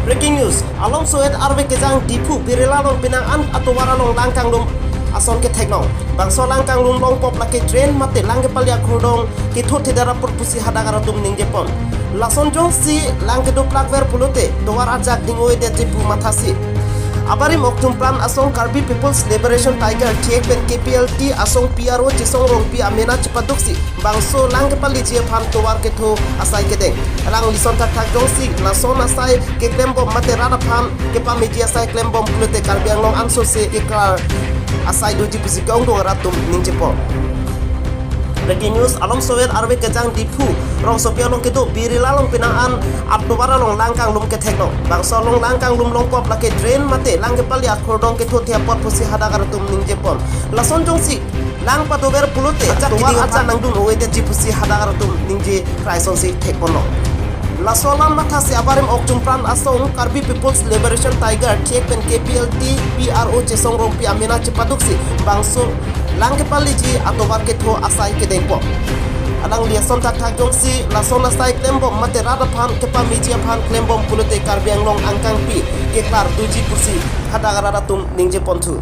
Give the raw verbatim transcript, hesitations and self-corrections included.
Breaking news, alom soet arve kejang Diphu Birla along penang an atovar along lang kanglum ason kethek long. Bangso lang kanglum longpop lake drain mate lang kepali akhurdong ketho thedar apor pusi hadak arat atum ningjepon. Lason jongsi lang kedo plakver pulote tovar ajak ding-o-edetji pu mathasi abarim Oktumpran asong Karbi People's Liberation Tiger T X pen K P L T asong P R O Chesong Rongpi amena chepaduksi bangso lang kepaliji aphan tovar ketho asai kedeng. Alangli son thakthak jongsi lason asai keklembom mate rat aphan kepameji asai klembom pulote Karbi Anglong ansose keklar asai doji pusi ke-ongdung arat atum ningjepon. Breaking news, alom soet arve kejang Diphu rongsopi along kedo Birla along penang an atovar along lang kanglum kethek long. Bangso along lang kanglum longpop lake drain mate lang kepali akhurdong ketho the apot pusi hadak arat atum ningjepon. Lason jongsi lang padover pulote ajak tovar ajak nangdun-o-edetji pusi hadak arat atum ningje krai asonsi thekpon long. Laso alam mathasi abarim Oktumpran asong Karbi People's Liberation Tiger T X pen K P L T P R O Chesong Rongpi amena chepaduksi bangso lang kepaliji atovar ketho asai kedengpo. Alangli son thakthak jongsi lason asai klembom mate rat aphan kepameji aphan klembom pulote Karbi Anglong angkangpi keklar doji pusi hadak arat atum ningjeponthu.